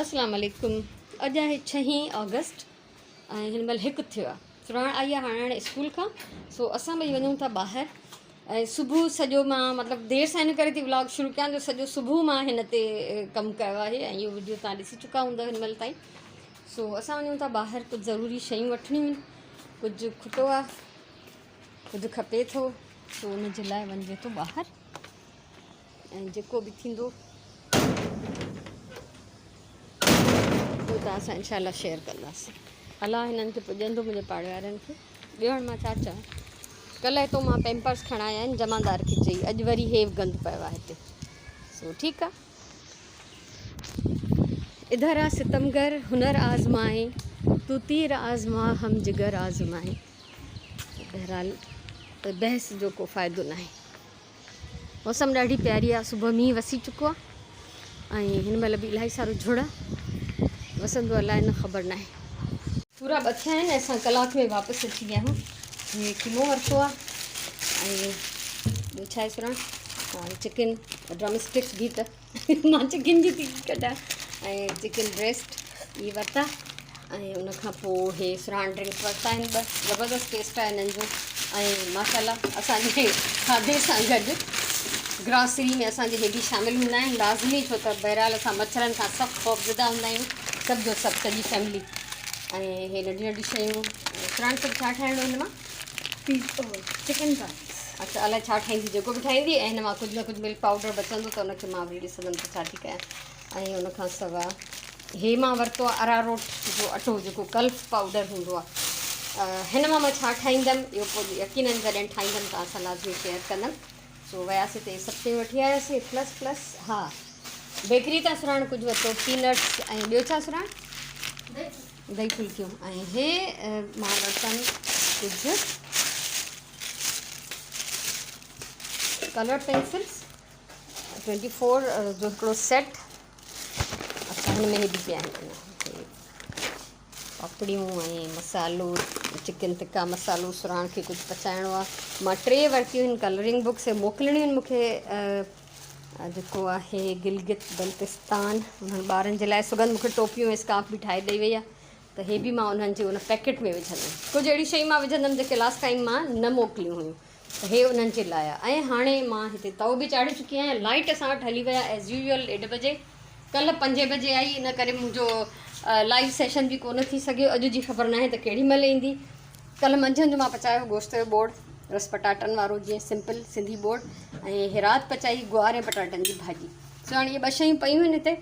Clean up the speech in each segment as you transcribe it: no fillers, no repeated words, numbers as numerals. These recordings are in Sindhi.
اسلام عليڪم اڄ آهي ڇهين آگسٽ ۽ هن مهل هڪ ٿيو آهي سراڻ آئي آهي هاڻي هاڻي اسڪول کان سو اسان ٻئي وڃون ٿا ٻاهر ۽ صبح سڄو مان مطلب دير سان ان ڪري ٿي ولاگ شروع ڪيان جو سڄو صبح مان هن تي ڪم ڪيو آهي ۽ اهو وڊيو تان ڏسي چڪا هوندو هن مهل تائين سو اسان وڃون ٿا ٻاهر ڪجهه ضروري شيون وٺڻيون آهن ڪجهه کٽو آهي ڪجهه کپي ٿو سو ان جي لاء وڃجي ٿو ٻاهر ۽ جيڪو به ٿيندو اهو توهان سان انشاء الله شيئر ڪنداسين. الله هنن کي پڄندو منهنجي پاڙي وارن کي. ٻيو هاڻ مان ڇا چوان. ڪلهه هتو مان پيمپرس کڻايا آهن جمعدار کي چئي اڄ وري هي گند پيو آهي هتي. سو ٺيڪ آ. ادھر آ ستمگر هنر آزمائي تو تير آزما هم جگر آزمائي. بهرحال بحث جو ڪو فائدو ناهي. موسم ڏاڍي پياري آ صبح مينهن وسي چڪو آ ۽ هن مهل به الاهي سارو جھڙ آ وسندو الائي نه خبر ناهي. پورا ٻه ٿيا آهن اسان ڪلاڪ ۾ واپس اچي ويا آهيون. هي قيمو ورتو آ ۽ ٻيو ڇا آهي سراڻ چڪن ڊرم اسٽڪس به ته مان چڪن جي ٿي ڪڍان ۽ چڪن بريسٽ اهي ورتا ۽ ان کان پوء هي سرهاڻ ڊرنڪس ورتا آهن ٻه زبردست ٽيسٽ آهي هنن جو ۽ ماشاء الله اسانجي کاڌي سان گڏ گراسري ۾ اسانجي هي به شامل هوندا آهن لازمي ڇو ته بهرحال اسان مڇرن کان سخت خوفزده هوندا آهيون سڀ جو سڀ سڄي فيملي ۽ هي ننڍيون ننڍيون شيون سرهاڻ سڀ ڇا ٺاهڻو هن مان چڪن رائس. اڇا الائي ڇا ٺاهيندي جيڪو به ٺاهيندي ۽ هن مان ڪجهه نه ڪجهه ملڪ پائوڊر بچندو ته ان کي مان وري ڏسندم ته ڇا ٿي ڪيان ۽ ان کان سوا هي مان ورتو آهي اراروٽ جو اٽو جيڪو ڪلف پائوڊر هوندو آهي هن مان مان ڇا ٺاهيندم اهو پوء يقينن جڏهن ٺاهيندم توهان سان لازمي شيئر ڪندم سو وياسي ته سڀ شيون وٺي آياسي پلس پلس ها بيڪري تان سراڻ ڪجهه ورتو پينٽس ۽ ٻيو ڇا سراڻ دهي ڦلڪيون ۽ هي مان ورتن ڪجهه ڪلر پينسلس 24 جو هڪڙو سيٽ اڇا هن ۾ هي به پيا آهن پاپڙيون ۽ مصالحو چڪن ٽڪا مصالحو سراڻ کي ڪجهه پچائڻو آهي مان ٽي ورتيون آهن ڪلرنگ بڪس موڪلڻيون آهن مونکي جيڪو آهي گلگت بلتستان انهن ٻارن جي لاء سگند مونکي ٽوپيون ۽ اسڪارف به ٺاهي ڏئي وئي آهي ته هي به مان انهن جي ان پيڪيٽ ۾ وجهندم ڪجهه اهڙيون شيون مان وجهندم جيڪي لاسٽ ٽائيم مان نه موڪليون هيون ته هي انهن جي لاء آهي ۽ هاڻي مان هتي تئو به چاڙهي چڪي آهيان لائٽ اسان وٽ هلي وئي آهي ايز يوزل ڏيڍ بجي ڪلهه پنجين بجي آئي ان ڪري منهنجو لائيو سيشن به ڪونه ٿي سگهيو اڄ جي خبر ناهي ته ڪهڙي مهل ايندي ڪلهه منجهند جو مان پچايو گوشت جو ٻوڙ رس پٽاٽن وارو جيئن سمپل سنڌي ٻوڙ ۽ رات پچائي گوار ۽ پٽاٽن جي ڀاڄي سو هاڻي اهي ٻه شيون پيون آهن هتي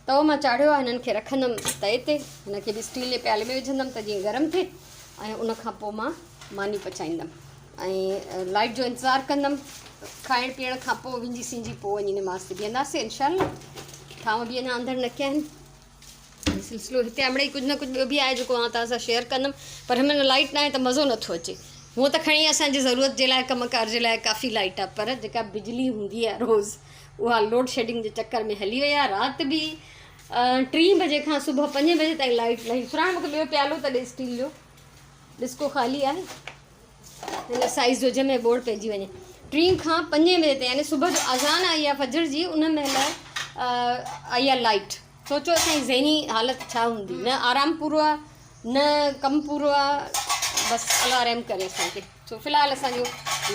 تئو مان چاڙهيو آهي هنن کي رکندم تئي تي هن کي به اسٽيل جي پيالي ۾ وجهندم ته جيئن گرم ٿئي ۽ ان کان پوء مان ماني پچائيندم ۽ لائٽ جو انتظار ڪندم کائڻ پيئڻ کان پوء وڃي سنجي پوء وڃي نماز تي بيهنداسين انشاء الله ٿانو به اڃا اندر نه ڪيا آهن سلسلو هتي امڙي ڪجهه نه ڪجهه ٻيو به آهي جيڪو آئون توهان سان شيئر ڪندم پر هن مهل لائٽ نه آهي ته مزو نٿو اچي هونء ته کڻي اسانجي ضرورت جي لاء ڪم ڪار جي لاء ڪافي لائٽ آهي پر جيڪا بجلي هوندي آهي روز اها لوڊ شيڊنگ جي چڪر ۾ هلي وئي آهي رات به ٽين بجي کان صبح پنجين بجي تائين لائيٽ نه سراڻ مونکي ٻيو پيالو ته ڏي اسٽيل جو ڏسڪو خالي آهي هن سائيز جو جنهن ۾ ٻوڙ پئجي وڃي ٽين کان پنجين بجي تائين يعني صبح جو اذان آئي آهي فجر جي ان مهل آئي آهي لائيٽ سوچو اسان جي ذهني حالت ڇا هوندي نه آرام پورو آهي نه ڪم پورو آهي بس الله رحم ڪري اسان کي سو في الحال اسان جو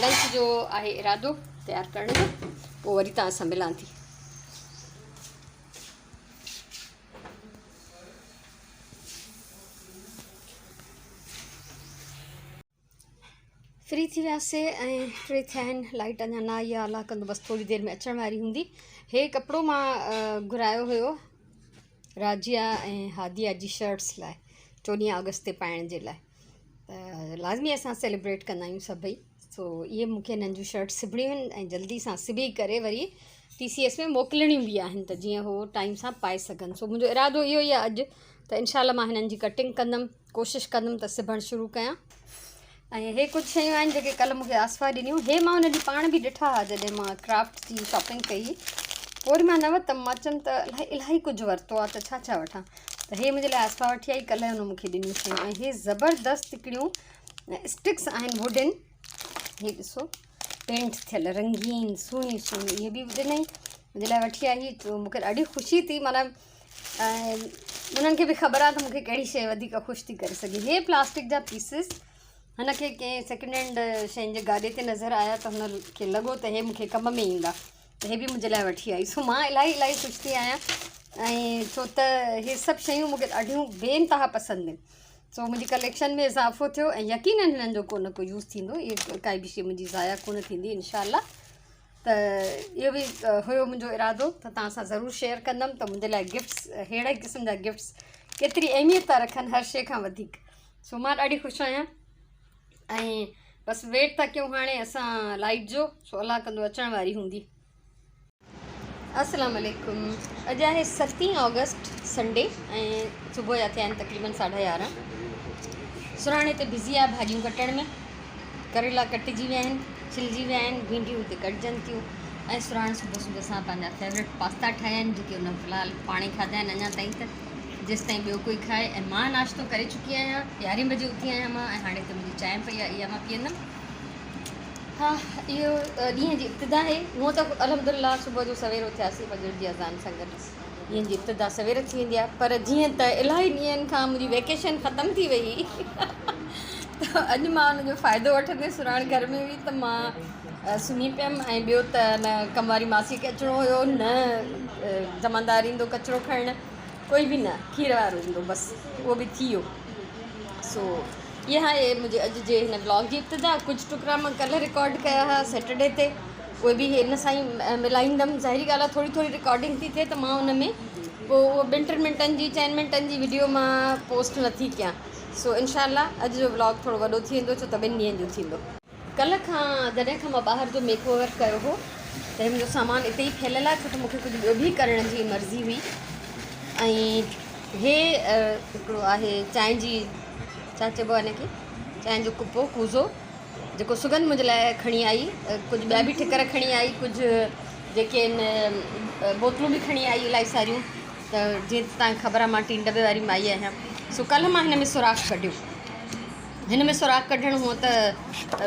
لنچ جو آهي ارادو تيار ڪرڻ جو پوء وري توهان سان ملان ٿي. فري ٿي وياسي ۽ ٽي ٿيا آهن لائٽ اڃا نه آئي آهي الله ڪندو بس ٿوري دير ۾ اچڻ واري هوندي هي ڪپڙو مان گهرايو هيو راجيا ۽ هاديا جي شرٽس لاء چوڏهين آگسٽ تي پائڻ جي لاء ته لازمي اسان سيليبريٽ ڪندا آهيون سڀئي سو اهي مون کي هنن جون شرٽ سبڻيون آهن ۽ جلدي سان سبي ڪري وري ٽي سي ايس ۾ موڪلڻيون به آهن ته جيئن هو ٽائيم سان پائي سگهن سو منهنجو ارادو اهو ئي آهي اڄ ته انشاء الله مان هنن جي ڪٽنگ ڪندم ڪوشش ڪندم ته سبڻ شروع ڪيان ۽ هي ڪجهه شيون آهن جيڪي ڪلهه مون کي آصفه ڏنيون هي مان ان ڏينهن پاڻ به ڏٺا هئا جڏهن مان ڪرافٽ جي شاپنگ ڪئي هئي پوء وري مان نه ورتم مان چيم ته الاهي الاهي ڪجهه ورتو آهي ته ڇا ڇا وٺان ته هي منهنجي لاء آصفه وٺي آئي ڪلهه هن مون کي ڏنيون شيون ۽ هي زبردست هڪڙيون اسٽڪس آهن ووڊن هي ڏسو پينٽ ٿيل رنگين سهڻي سهڻي اهي به ڏنائين منهنجي لاء وٺي آئي مون کي ڏاڍي خوشي ٿي معنيٰ ۽ انهن کي به خبر آهي ته مون کي ڪهڙي شيء وڌيڪ خوش ٿي ڪري سگهي. هي پلاسٽڪ جا پيسز هن کي ڪنهن سيڪنڊ هينڊ شين جي گاڏي تي نظر آيا ته هن کي لڳو ته هي مون کي ڪم ۾ ايندا ته هي به منهنجي لاء وٺي آئي. سو مان الاهي الاهي خوش ٿي آهيان ۽ ڇو ته هي سڀ شيون مون کي ڏاڍيون بي انتها پسند آهن. سو منهنجي ڪليڪشن ۾ اضافو ٿيو ۽ يقينن هنن جو ڪو نه ڪو يوز ٿيندو. اهي ڪائي به شيء منهنجي ضايع ڪونه ٿيندي انشاء الله. ته اهو به هيو منهنجو ارادو ته توهان سان ضرور شيئر ڪندم ته منهنجي لاء گفٽس ههڙي قسم جا گفٽس ڪيتري اهميت ٿا رکن هر شيء کان وڌيڪ سو مان ڏاڍي خوش آهيان ۽ بس ويٽ ٿا ڪيون هاڻي اسان لائٽ جو سو الله ڪندو اچڻ واري هوندي. السلام عليڪم اڄ آهي ستين آگسٽ سنڊي ۽ صبح جا ٿيا آهن تقريبن ساڍا يارهن. سرهاڻي تي بزي آهي ڀاڄيون ڪٽڻ ۾. ڪريلا ڪٽجي ويا آهن، ڇلجي ويا آهن، ڀينڊيون هتي ڪٽجن ٿيون ۽ سرهاڻ صبح صبح سان پنهنجا فيورٽ پاستا ٺاهيا آهن جيڪي هن في الحال پاڻ ئي کاڌا آهن اڃا تائين ته جيستائين ٻيو ڪوئي کائي ۽ مان ناشتو ڪري چڪي آهيان يارهين بجي اٿي آهيان مان ۽ هاڻي هتي منهنجي چانهه پئي آهي اها مان پيئندم. ها اهو ڏينهن جي ابتدا آهي. هونء ته الحمدلله صبح جو سوير اٿياسين فجر جي اذان سان گڏ ڏينهن جي ابتدا سوير ٿي ويندي آهي پر جيئن ته الاهي ڏينهن کان منهنجي ويڪيشن ختم ٿي وئي ته اڄ مان ان جو فائدو وٺندي سرهاڻ گهر ۾ هئي ته مان سمهي پيم ۽ ٻيو ته نه ڪم واري ماسي کي اچڻو هيو نه جمعدار ايندو ڪچرو کڻڻ ڪوئي به نه کير وارو ايندو بس اهو به ٿي ويو سو اها آهي منهنجي اڄ جي هن ولاگ جي ابتدا. ڪجهه ٽڪرا مان ڪلهه رڪارڊ ڪيا هئا سيٽرڊي تي اهي به هن سان ئي ملائيندم. ظاهري ڳالهه آهي ٿوري ٿوري رڪارڊنگ ٿي ٿئي ته مان ان ۾ پوء اهو ٻن ٽن منٽن جي چئن منٽن جي وڊيو مان پوسٽ نٿي ڪيان. سو انشاء الله اڄ جو ولاگ ٿورو وڏو ٿي ويندو ڇو ته ٻن ڏينهن جو ٿيندو. ڪلهه کان جڏهن کان مان ٻاهر جو ميڪ اوور ڪيو هو ته هي منهنجو سامان اتي ئي ڦهليل آهي ڇو ته مون کي ڪجهه ٻيو به ڪرڻ جي مرضي هئي ۽ هي هڪڙو آهي چانهه جي ڇا چئبو آهي ان کي چانهه جو ڪپو ڪوزو جيڪو سڳنڌ منهنجي لاء کڻي آئي ڪجهه ٻيا به ٺڪر کڻي آئي ڪجهه جيڪي آهن بوتلون به کڻي آئي الاهي ساريون ته جيئن ته توهان کي خبر آهي مان ٽين ڊٻي واري مائي آهيان سو ڪلهه مان هن ۾ سوراخ ڪڍيو هن ۾ سوراخ ڪڍڻ هونء ته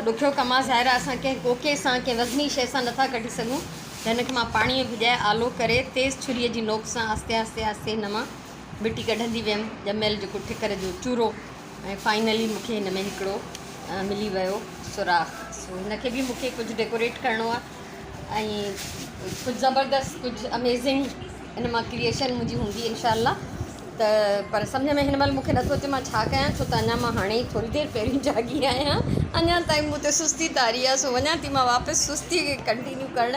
ڏکيو ڪم آهي ظاهر آهي اسان ڪنهن ڪوڪي سان ڪنهن وزني شيء سان نٿا ڪڍي سگهون ته هن کي مان پاڻي ۾ ڀڄائي آلو ڪري تيز ڇريء جي نوڪ سان آهستي آهستي آهستي هن مان مٽي ڪڍندي ويم ڄميل جيڪو ٺڪر جو چورو ۽ فائنلي مون کي هن ۾ هڪڙو ملي ويو سوراخ سو هن کي به مون کي ڪجهه ڊيڪوريٽ ڪرڻو آهي ۽ ڪجهه زبردست ڪجهه اميزنگ ان مان ڪريئيشن منهنجي هوندي انشاء الله ته پر سمجهه ۾ هن مهل مون کي نٿو اچي مان ڇا ڪيان ڇو ته اڃا مان هاڻي ئي ٿوري دير پهرين جاڳي آهيان اڃا تائين مون تي سستي طاري آهي سو وڃان ٿي مان واپس سستي کي ڪنٽينيو ڪرڻ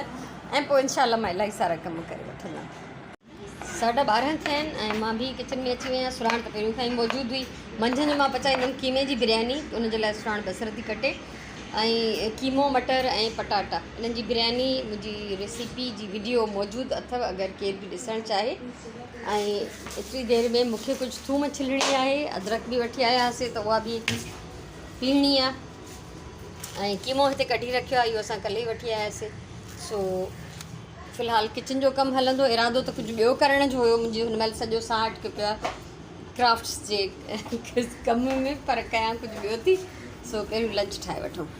۽ پوء انشاء الله مان الاهي سارا ڪم ڪري وٺندم. ساڍا ٻارهن ٿيا آهن ۽ مان به ڪچن ۾ اچي وئي آهيان سرهاڻ ته پهريون کان ئي موجود هئي منجهند جو مان پچائيندم قيمي جي برياني ان جي لاء سرهاڻ بصر ٿي ڪٽي ۽ قيمو مٽر ۽ پٽاٽا انهن جي برياني منهنجي ريسيپي جي وڊيو موجود اٿو اگر ڪير به ڏسڻ چاهي ۽ ايتري دير ۾ مونکي ڪجهه ٿوم ڇلڻي آهي ادرڪ به وٺي آيا هئاسي ته اها به پيهڻي آهي ۽ قيمو هتي ڪڍي رکيو آهي اهو اسان ڪلهه ئي وٺي آياسي سو في الحال ڪچن جو ڪم هلندو ارادو ته ڪجهه ٻيو ڪرڻ جو هيو منهنجي هن مهل سڄو ساهه اٽڪيو پيو آهي ڪرافٽس جي ڪم ۾ پر ڪيان ڪجهه ٻيو ٿي سو پهريون لنچ ٺاهي وٺون.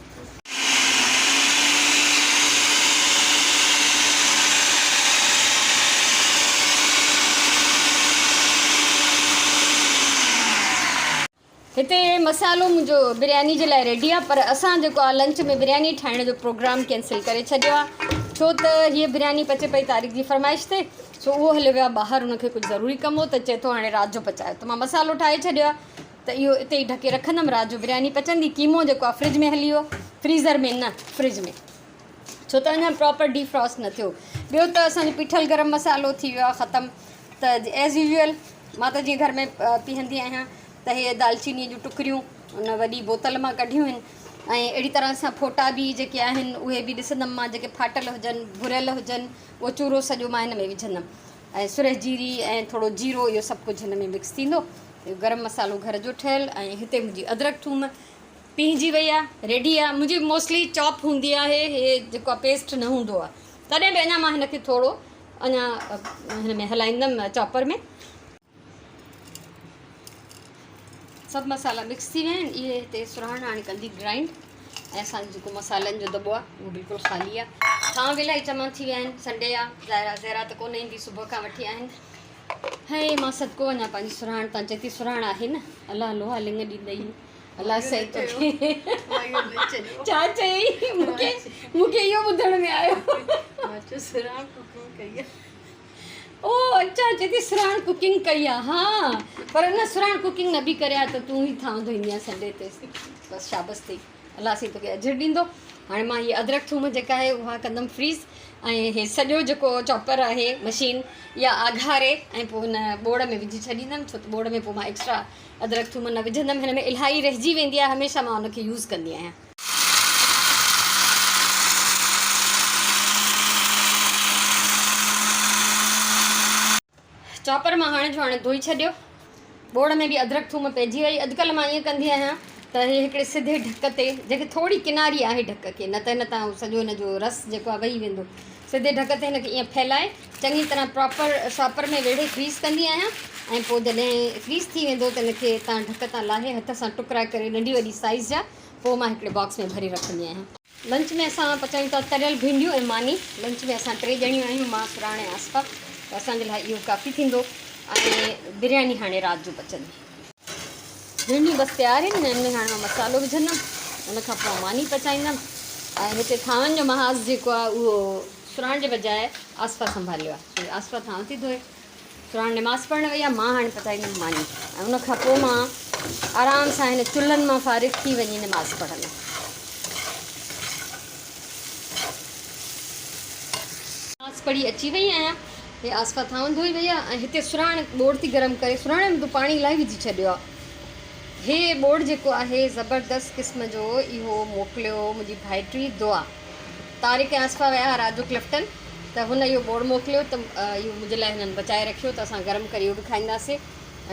هتي مصالحو منهنجو برياني جي لاء ريڊي آهي پر اسان جيڪو آهي لنچ ۾ برياني ٺاهڻ جو پروگرام ڪينسل ڪري ڇڏيو آهي ڇو ته هيء برياني پچي پئي طارق جي فرمائش تي سو اهو هليو ويو آهي ٻاهر ان کي ڪجهه ضروري ڪم هو ته چئي ٿو هاڻي رات جو پچايو ته مان مصالحو ٺاهي ڇڏيو آهي ته اهو اتي ئي ڍڪي رکندم رات جو برياني پچندي قيمو جيڪو آهي فرج ۾ هلي ويو فريزر ۾ نه فرج ۾ ڇو ته اڃا پراپر ڊي فراسٽ نه ٿيو ٻيو ته اسان جو پيٺل گرم مصالحو ٿي ويو آهي ختم ته ايز يوزول مان ته جيئن گهر ۾ پيهندي آهيان ته هي دالچينيء جون ٽڪريون ان وڏي بوتل مان ڪڍيون آهن ۽ اهڙي طرح سان ڦوٽا به جيڪي آهن اهي به ڏسندم مان جيڪي ڦاٽل هجن ڀريل هجن اهو چورو سڄو مان هن ۾ وجهندم ۽ سرهه جيري ۽ ٿورو جيرو اهو سڀ ڪجهه هن ۾ مڪس ٿيندو اهو گرم مصالحو گهر جو ٺهيل ۽ هتي منهنجي ادرڪ ٿوم پيهجي وئي آهي ريڊي آهي منهنجي موسٽلي چاپ هوندي آهي هي جيڪو آهي پيسٽ نه هوندو آهي تڏهن به اڃا مان هن کي ٿورو اڃا هن ۾ هلائيندم چاپر ۾ سڀ مصالحا مڪس ٿي ويا آهن اهي هتي سرهاڻ هاڻي ڪندي گرائنڊ ۽ اسان جو جيڪو مصالحن جو دٻو آهي اهو بلڪل خالي آهي ٿانء به الاهي جمع ٿي ويا آهن سنڊي آهي ظاهر آهي زهرا ته ڪونه ايندي صبح کان وٺي آهن هي مان صدقو وڃان پنهنجي سرهاڻ تان چئي ٿي سرهاڻ آهي نه الله لوها لڱ ڏيندئي الله سائين توکي ڇا چئي مونکي مونکي اهو ٻڌڻ ۾ آيو سرهاڻ ڪوڪنگ ڪئي آ او اچا چئي ٿي سرهاڻ ڪوڪنگ ڪئي آ ها پر نه سرهاڻ ڪوڪنگ نه به ڪري ها ته تون ئي ٿانو ڌوئيندي آ سنڊي تي بس شابس ٿي الله سائين توکي اجر ڏيندو. هاڻي مان هي ادرڪ ٿوم جيڪا آهي اها ڪندم فريز ۽ هي سڄو جيڪو چاپر آهي مشين اها آگهاري ۽ پوء هن ٻوڙ ۾ وجهي ڇڏيندم ڇو ته ٻوڙ ۾ پوء مان ايڪسٽرا ادرڪ ٿوم نه وجهندم هن ۾ الاهي رهجي ويندي آهي هميشه مان ان کي يوز ڪندي آهيان. چاپر مان هاڻي جو هاڻي ڌوئي ڇڏيو. ٻوڙ ۾ به ادرڪ ٿوم پئجي وئي. اڄڪلهه مان ائين ڪندي آهيان ته هي هڪڙي سڌي ڍڪ تي جيڪي ٿوري ڪناري آهي ڍڪ کي نه ته هن تان سڄو هن جو رس جيڪو آهي وهي ويندو. سڌي ڍڪ تي هن کي ائين ڦهلائي چڱي طرح پراپر شاپر ۾ ويڙهي فريز ڪندي آهيان ۽ پوء جڏهن فريز ٿي ويندو ته هن کي تان ڍڪ تان لاهي هٿ سان ٽڪرا ڪري ننڍي وڏي سائيز جا پوء مان هڪڙي باڪس ۾ ڀري رکندي آهيان. لنچ ۾ اسان پچايون ٿا تريل ڀينڊيون ۽ ماني. لنچ ۾ اسان ٽي ڄڻيون آهيون مان، سراڻ ۽ آصفه ته اسان جي لاء اهو ڪافي ٿيندو ۽ برياني هاڻي رات جو پچندي. ڀينڊيون بس تيار آهن هنن ۾ هاڻي مان مصالحو وجهندم ان کان پوء ماني پچائيندم ۽ هتي ٿانون جو محاذ جيڪو آهي اهو سراڻ جي بجاء آصفه سنڀاليو آهي آصفه ٿانو ٿي ڌوئي. سراڻ نماز پڙهڻ وئي آهي مان هاڻي پچائيندم ماني ۽ ان کان پوء مان آرام سان هن چلهن مان فارغ ٿي وڃي نماز پڙهندم. نماز پڙهي اچي وئي آهيان. هي آصفه ٿانو ڌوئي وئي آهي ۽ هتي سراڻ ٻوڙ ٿي گرم ڪري. سراڻ ۾ تون پاڻي الاهي وجهي ڇڏيو آهي. هي ٻوڙ جيڪو آهي زبردست قسم جو اهو موڪليو منهنجي ڀائٽي دعا. طارق ۽ آصفه ويا ها رات جو ڪلفٽن ته هن اهو ٻوڙ موڪليو ته اهو منهنجي لاء هنن بچائي رکيو ته اسان گرم ڪري اهو به کائينداسين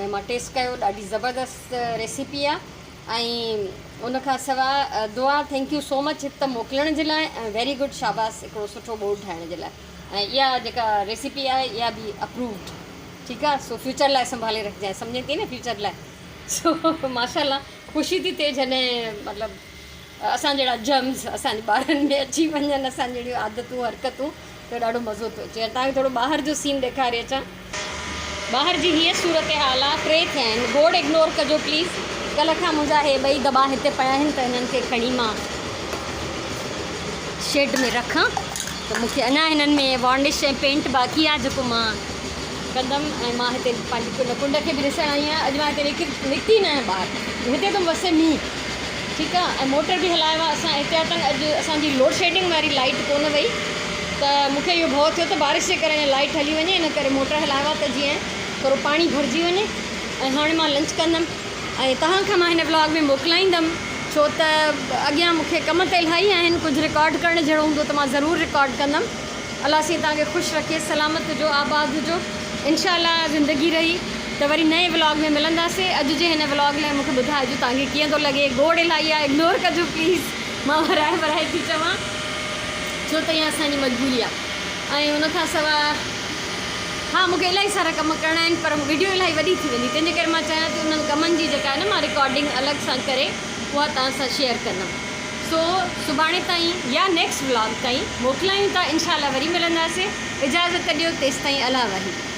۽ مان ٽيسٽ ڪيو ڏاڍي زبردست ريسيپي آ ۽ ان کان سواء دعا thank you سو مچ هڪ ته موڪلڻ جي لاء ۽ ويري گڊ شاباس هڪڙو سٺو ٻوڙ ٺاهڻ جي لاء ۽ اها جيڪا ريسيپي آهي اها به اپرووڊ ٺيڪ آ سو فيوچر لاء سنڀالي رکجانء سمجهين ٿي نه فيوچر لاء سو ماشاءالله خوشي ٿي ٿئي جڏهن مطلب اسان جهڙا جرمز اسان جي ٻارن ۾ اچي وڃن اسان جهڙيون عادتون حرڪتون ته ڏاڍو مزو ٿو اچي توهان کي ٿورو ٻاهر جو سين ڏيکاري اچان ٻاهر جي هيء صورتحال آ ٽي ٿيا آهن گوڙ اگنور ڪجو پليز ڪلهه کان منهنجا هي ٻئي دٻا هتي پيا آهن ته هنن کي کڻي مان شيڊ ۾ رکان ته مون کي اڃا هنن ۾ وارنش ۽ پينٽ باقي آ جيڪو مان ڪندم ۽ مان هتي پنهنجي ڪنڊ ڪنڊ کي به ڏسڻ آئي آهيان اڄ مان هتي نڪتي نه آهيان ٻاهر هتي ٿو وسي مينهن ٺيڪ آ ۽ موٽر به هلايو آ اسان احتياطن اڄ اسان جي لوڊ شيڊنگ واري لائيٽ ڪونه وئي ته مون کي اهو ڀؤ ٿيو ته بارش جي ڪري لائيٽ هلي وڃي ان ڪري موٽر هلايو آ ته جيئن ٿورو پاڻي ڀرجي وڃي ۽ هاڻي مان لنچ ڪندم ۽ توهان کان مان هن ولاگ ۾ موڪلائيندم ڇو ته اڳيان مون کي ڪم ته الاهي آهن ڪجهه رڪارڊ ڪرڻ جهڙو هوندو ته مان ضرور رڪارڊ ڪندم الله سائين توهان کي خوش رکي سلامت هجو آباد هجو انشاء الله زندگي رهي ته وري نئين ولاگ ۾ ملنداسي اڄ جي هن ولاگ لاء مونکي ٻڌائجو توهان کي ڪيئن ٿو لڳي گوڙ الاهي آهي اگنور ڪجو پليز مان ورائي ورائي ٿي چوان ڇو ته اها اسان جي مجبوري آهي ۽ ان کان سواء ها مونکي الاهي سارا ڪم ڪرڻا آهن پر ويڊيو الاهي وڏي ٿي ويندي تنهنجي ڪري مان چاهيان ٿي انهن ڪمن جي جيڪا آهي نه مان رڪارڊنگ الڳ سان ڪري اها توهان سان شيئر ڪندم سو سڀاڻي تائين يا نيڪسٽ ولاگ تائين موڪلايون ٿا انشاء الله وري ملنداسين اجازت ڏيو تيستائين الله وحيد.